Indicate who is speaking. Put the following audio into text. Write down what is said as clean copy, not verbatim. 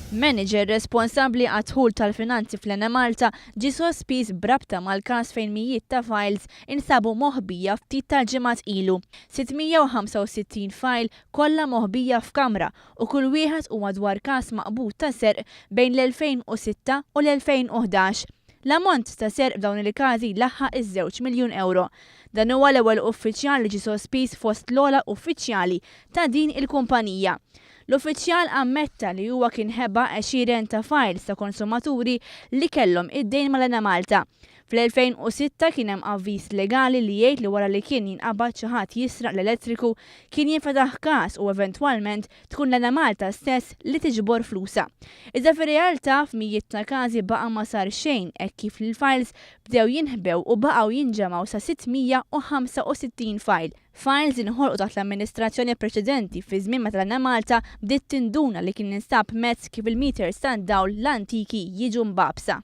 Speaker 1: Manager responsabbli għad-dħul tal-finanzi fl-Enemalta ġie sospiż b'rabta mal-każ fejn mijiet ta' files instabu moħbija ftit tal-ġimgħat ilu. 665 file kollha moħbija f'kamra u kull wieħed huwa dwar każ maqbud ta' serq bejn l-2006 u l-2011. L-ammont ta' serq f'dawn il-każi laħaq iż-2 miljun ewro. Dan huwa l-ewwel uffiċjal li ġie sospiż fost l-ogħla uffiċjali ta' din il-kumpanija. L-uffiċjal ammetta li huwa kien ħeba għexieren ta' files ta' konsumaturi li kellhom id-dejn mal-Enemalta. Fl-2006 kien hemm avviż legali li jgħid li wara li kien jinqabad xi ħadd jisraq l-elettriku kien jinfetaħ każ u eventwalment tkun l-Enemalta stess li tiġbor flusha. Iżda fir-realtà f'mijiet ta' każi baqa' ma sar xejn hekk kif l-files bdew jinħbew u baqgħu jinġemgħu sa 665 file. Files inħolqu taħt l-amministrazzjoni preċedenti fi żmien meta l-Enemalta bdiet tinduna li kien instab mezz kif il-meters tad-dawl l-antiki jiġu mbagħbsa.